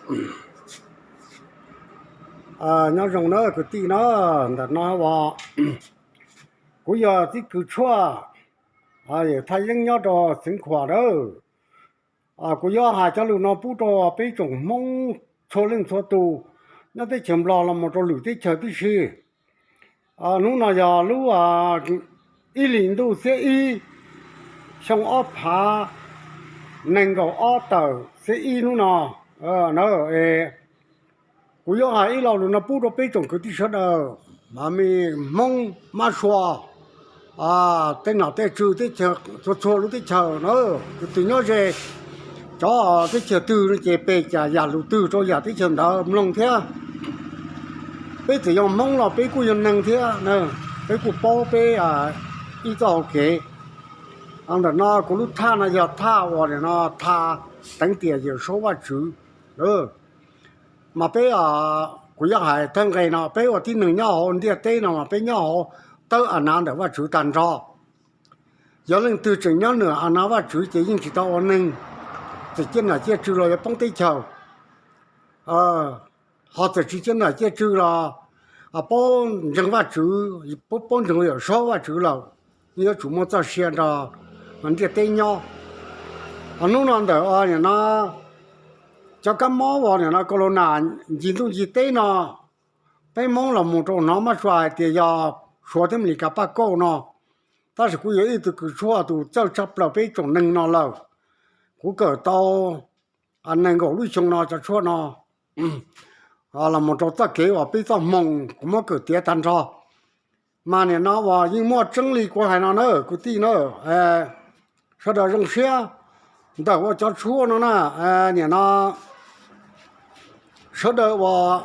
Nyob zoo na kwv tij na, ntawm no uas kuv yog tib kws tshuaj, thaj yeeb nyob rau Xeev Khuam na. Kuv yuav hais cov lus no pub rau peb tsoom Hmoob txhua leej txhua tus nyob teb chaws Nplog los mus rau lwm teb chaws tib si. Hnub no yog lub ib hlis ntuj xiab ib, xyoo ob phav nees nkaum ob tawm xiab ib hnub no na. Kuv yuav hais ib lo lus no pub rau peb tsoom kwv tij sawv daws, me Hmoob mab sua, tej nom tej tswv teb chaws, txhua txhua lub teb chaws na, tus twg nyob ze, cov teb chaws twg no ces pe cas yam lus twg rau yam teb chaws ntawd mloog thiab. Peb txawm yog Hmoob los peb kuj yog neeg thiab, peb kuj paub peb ib txoj hau kev. Ntawm no kuv lub thaj no yog thaj uas nim no thaj teev tiam Yawm Saub Vajtswv. Mas peb, kuv yuav hais thawj nqe no, peb ua tib neeg nyob hauv ntiaj teb no mas peb nyob hauv tawb a nav ntawm Vajtswv tag nrho. Yog leej twg tseem nyob nram a nav Vajtswv ces yeej tsis tau ua neeg, txawm ciaj nam ciaj tswv los yuav poob teb chaws. Ho txawm tsis ciaj nam ciaj tswv los paub ntseeg Vajtswv, paub ntseeg Yawm Saub Vajtswv lawm, yuav tsum muaj txoj sia nrog ntiaj teb nyob. Hnub no ntawm nim no cov kab mob uas nim no corona ncig ntuj ncig teb no, peb Hmoob los mus rau hnov mab sua hais tias yog Suav thiab Amelikas paj kauj no, tab sis kuv yog ib tug kws tshuaj tus txawj tshaj plaws peb tsoom neeg no lawm. Kuv kawm tau nees nkaum lub xyoo no cov tshuaj no los mus rau txoj kev uas peb txoj hmoo kuv muab kawm tiav tag nrho. Mas nim no uas yeej muaj tseeb li kuv hais no na kwv tij na, sawv daws zoo siab ntawm ua cov tshuaj no na. Nim no sawv daws uas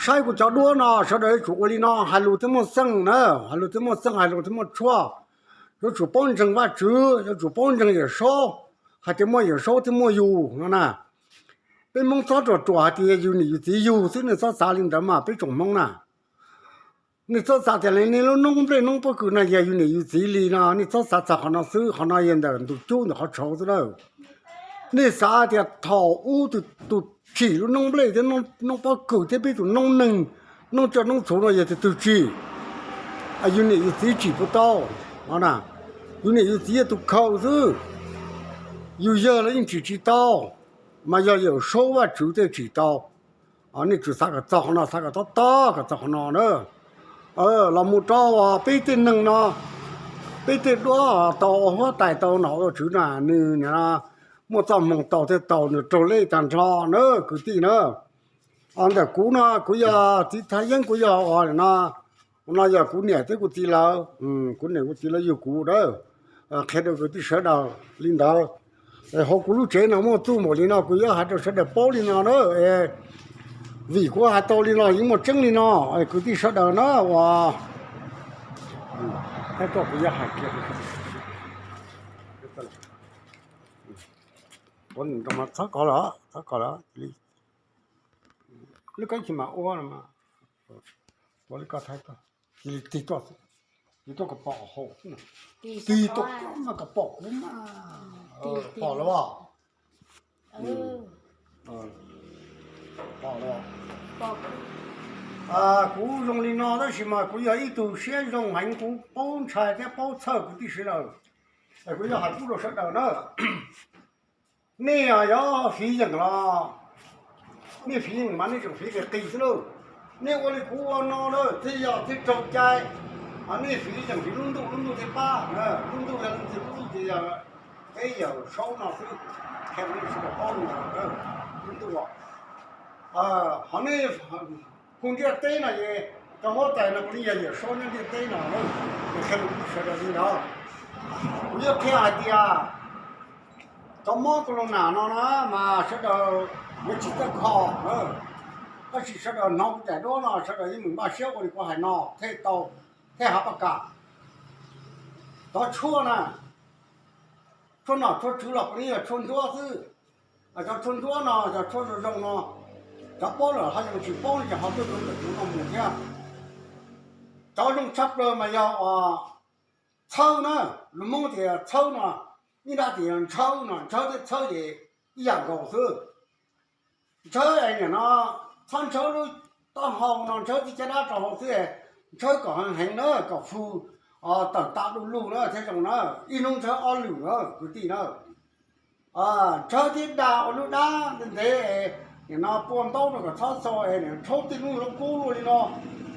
saib kuv cov duab no sawv daws yuav tsum ua li no, hais lus thiaj muaj xeej na, hais lus thiaj muaj xeej, hais lus thiaj muaj tshuaj. Yuav tsum paub ntseeg Vajtswv, yuav tsum paub ntseeg Yawm Saub, hais tias muaj Yawm Saub thiaj muaj yus no na. Peb Hmoob txhob ruam ruam hais tias yus niam yus txiv yug xwb, nej txhob xav li ntawd mas peb tsoom Hmoob na. Nej txhob xav tias nej lub noob nplej noob pob kws no yog yus niam yus txiv li no, nej txhob xav txog qhov no xwb, qhov no yog ntawm ntus cub ntawm qhov tshauv xwb na. Nej xav tias thaum ub tus tsim lub noob nplej thiab noob pob kws thiab peb tus noob neeg, noob coj noob txhuv no yog tus twg tsim? Yus niam yus txiv tsim puas tau? Yus niam yus txiv yog tus khaws xwb, yus yawg los yeej tsim tsis tau, mas yog Yawm Saub Vajtswv thiaj tsim tau. Nej tsum xav kom txog qhov no, xav kom tob tob kom txog qhov no na. Los mus rau peb tej neeg no, peb tej duab tau ua huab tais tau nom ua tswv na, nws muaj txoj hmoo tau thiaj tau, nws raug lej tag nrho na kwv tij na. Ntawm kuv no kuv yog txiv Thaj Yeeb, kuv yog ua no, no yog kuv niam thiab kuv txiv lawv, kuv niam kuv txiv lawv yug kuv na, qhia rau kwv tij sawv daws li ntawd. Hauv kuv lub tsev no muaj txuj npaum li no kuv yuav hais rau sawv daws paub li no na. Vim kuv hais tau li no yeej muaj tseeb li no, kwv tij sawv daws na uas, kuv yuav hais kiag, txhob kov lawm, txhob kov lawm. Lub kab sis mas ua, ua li ko, tig tuaj, tig tuaj kom pom hauv, tig tuaj kom pom kuv mas, pom lawm. Kuv zoo li no tab sis mas kuv yog ib tug siab zoo heev, kuv paub ntshai thiab paub txhawj kwv tij sawv daws. Kuv yog hais pub rau sawv daws na, nej yuav fiv yeem los nej fiv yeem mas nej tseem fiv qis qis xwb lauj. Nej ua li kuv ua no lawm thiaj yog thiaj raug cai. Nej fiv yeem fiv lub ntuj, lub ntuj thiaj pab, lub ntuj yog leej twg lub ntuj ces yog peb Yawm Saub no xwb, qhia rau nej sawv daws paub li ntawd, lub ntuj. Ho nej hu ntiaj teb no es cov huab tais no puav leej yog Yawm Saub nyob ntiaj teb no, qhia rau nej sawv daws li ntawd. Kuv yuav qhia hais tias cov mob corona no na mas sawv daws yuav tsis txawj kho, tab sis sawv daws hnov kuv daim duab no sawv daws yeej meem npaj siab ua li kuv hais no thiaj tau, thiaj hav paj kam. Cov tshuaj na, tshuaj nom tshuaj tswv los puav leej yog tshuaj ntsuab xwb. Cov tshuaj ntsuab no, cov tshuaj zoo zoo no, cov paub lawm ho yeej tsis paub li ces ho tuaj rau ntawm kuv no mus thiab. Cov zoo tshaj plaws mas yog uas txhawb na, lus Hmoob tias txhawb no, ib nrab tias yog ntshawb no, ntshawb thiab txhawb ces ib yam nkaus xwb. Ntshawb nim no txhob ntshawb lub taub hau no, ntshawb tib caj dab rau hauv xwb, ntshawb kom heev heev na, kom fws tawm tas du lug na thiaj zoo na. Ib hnub ntshawb ob lwm na kwv tij na. Ntshawb thiab da ua lub dab ntev ntev, nim no pua ntaub rau kom txhob xo, rhaub tej hnub zoo kub luaj li no,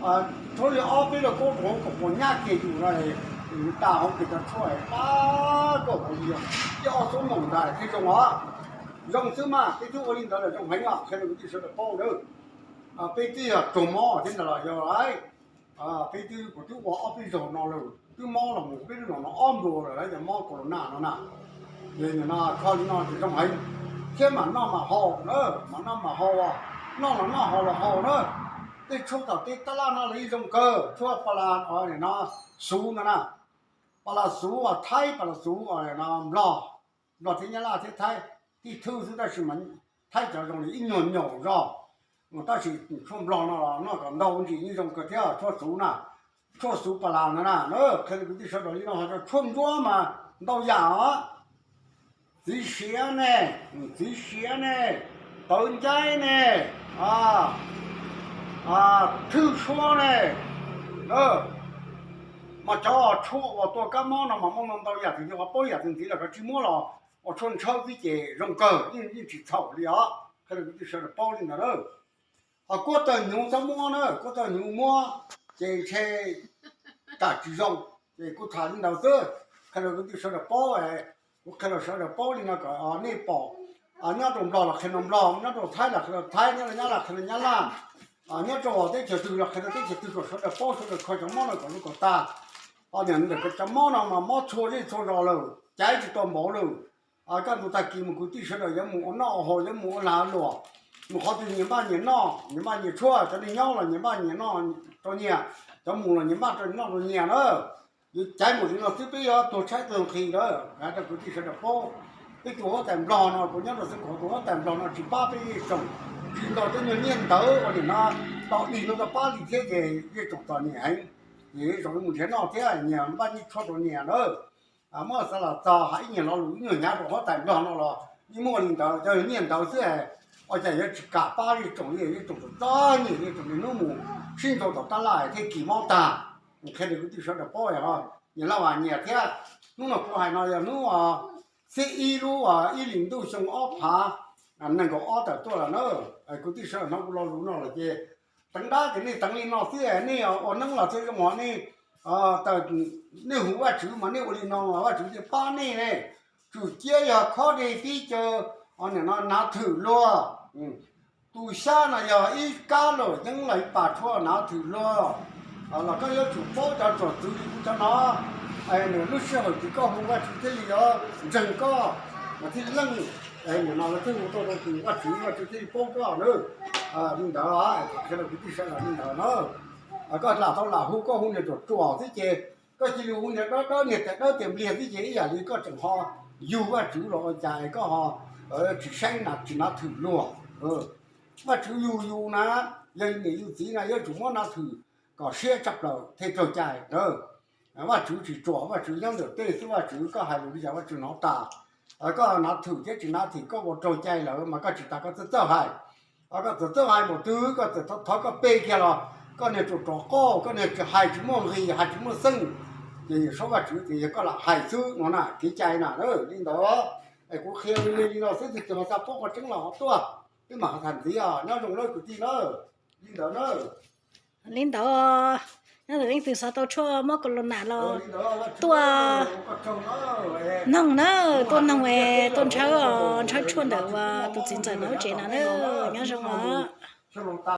rhaub li ob peb lub kaub rau hauv kom puas nyab kiag yus no, yus da hauv kiag cov tshuaj pab koj ua li ib ob xuab moos ntag thiaj zoo os. Zoo xwb mas, peb twb ua li ntawd lawm zoo heev os, qhia rau kwv tij sawv daws paub na. Peb twb yog raug mob thiab ntag los yog peb twb, kuv twb ua ob peb zaug no lawm, twb mob los mus peb lub zos no ob nplua lawm, lawv cov mob corona no na. Ces nim no kho li no ces zoo heev, thiab mam noj mam haus na, mam noj mam haus, noj los noj haus los haus na. Tej tshuaj tom tej tab laj no los yeej zoo kawg, tshuaj pas las no, xuv no na, pas las xuv uas Thaib, pas las xuv uas no Nplog, Nplog thiab Nyab Laj thiab Thaib tib thwj xwb, tab sis mas Thaib cov zoo li ib nyuag nyaum zog, tab sis tshuaj Nplog no los noj kom ntau ntsis yeej zoo kawg thiab, tshuaj xuv na, tshuaj xuv pas las no na. Qhia rau kwv tij sawv daws li no, ho cov tshuaj ntsuab mas ntau yam os. Txiv siav ne, txiv siav ne, tawv ncaib ne, thwj suab ne, mas cov tshuaj uas tua kab mob no mas muaj ntau yam, txawm yog paub yam twg ntxiv los koj tsis muab los ua tshuaj ntshawb xwb ces zoo kawg, yeej tsis txhaum li os. Qhia rau kwv tij sawv daws paub li ntawd na. Ho kuab tawg hnyuv txhob muab na, kuab tawg hnyuv muab ces ntshe kam tsis zoo. Ces kuv tham li ntawd xwb, qhia rau kwv tij sawv daws paub, kuv qhia rau sawv daws paub li no kom nej pom. Nyob rau Nplog los qhia rau Nplog, nyob rau Thaib los qhia rau Thaib, nyob rau Nyab Laj qhia rau Nyab Laj, nyob rau teb chaws twg los qhia rau teb chaws twg kom sawv daws paub, sawv daws kho cov mob no kom zoo kom tag. Nim no cov mob no mas mob txhua zej txhua zos lawm, caiv tsis tau npaum lawm. Kaj ntug tag kis mus kwv tij sawv daws yuav mus ua noj ua haus, yuav mus ua lag luam, mus qhov twg nyias npaj nyias noj, nyias npaj nyias tshuaj, cov neeg nyob los nyias npaj nyias noj rau nyias, cov mus los nyias npaj rau noj rau nyias na. Yuav caiv mus li no xwb peb yuav tuag tshaib tuag nqhis lawm. Hais rau kwv tij sawv daws paub, peb tus huab tais Nplog no, kuv nyob rau xwb kuv tus huab tais Nplog no tsis pab peb zej tsoom, tsis ntaus tej nyuag nyiaj ntawv uas nim no tau dig no tau pab li thiab ces zej tsoom txom nyem heev. Ces zoo li mus nrhiav noj thiab nyias npaj nyias tshuaj rau nyias na. Muab xav los txog hais ib nyuag lo lus ib nyuag hnyav rau huab tais Nplog no los yeej muaj li ntawd, cov nyiaj ntawv xwb, ua cas yuav tsis kam pab zej tsoom li, zej tsoom txom txom nyem, zej tsoom li hnub mus sib nrau tom tab laj thiaj kis mob tag. Qhia rau kwv tij sawv daws paub, nyias laj vas nyias thiab. Hnub no kuv hais no yog hnub xiab ib lub ib hlis ntuj xyoo ob phav nees nkaum ob tawm tuaj lawm na. Kwv tij sawv daws hnov kuv lo lus no lawm ces teev dab ces nej teev li no xwb, nej ua neeb los thiaj zoo os. Nej, nej hu Vajtswv mas nej ua li no Vajtswv thiaj pab nej ne. Tsum ciab yog khob dej pib caw, nim no nav thwm luag. Tus xyab no yog ib kab luam yeeb los ib pas tshuaj nav thwm luag. Los koj yuav tsum paub cov txuas txwv li kuv cov no. Nws lub sij hawm twg koj hu Vajtswv thiaj li yuav ntseeg koj, mas thiaj leej, nim no lawv thiaj hu tuaj rau tus Vajtswv, Vajtswv thiaj li paub koj na. Li ntawd, qhia rau kwv tij sawv daws li ntawd na. Koj lam tau lam hu, koj hu niag ruam ruam xwb ces koj cia li hu niag dawb dawb, niag tais dawb tais npliag xwb ces ib yam li koj tseem ho yug Vajtswv los ua cas koj ho tsis saib na, tsis nav thwm luag. Vajtswv yug yus na, yog yus niam yus txiv na yuav tsum muab nav thwm kom siab tshaj plaws thiaj raug cai. Vajtswv tsis ruam, Vajtswv nyob ntawm tej xwb, Vajtswv koj hais lus li cas Vajtswv hnov tas. Koj nav thwm thiab tsis nav thwm koj ua raug cai lawm mas koj tsis tas koj txawj txawj hais. Koj txawm txawj hais npaum twg koj txawm thov koj pe kiag los koj niag ruam ruam qoj, koj niag tsis hais tsis muaj nqis hais tsis muaj xeej, ces yawm saub Vajtswv tias yog koj lam hais xwb no na, kev cai na. Li ntawd, es kuv qhia li no xwb, tus twg ho xav paub qhov tseeb los ho tuaj, peb mam tham ntxiv os, nyob zoo nawb kwv tij na. Li ntawd na. Li ntawd, nyob ntawm leej twg xav tau tshuaj mob corona los tuaj noog na, tuaj noog es tuaj ntshawb os, ntshawb tshuaj ntawm uas tus txiv ntxawm no lub tsev no na, nyob zoo os.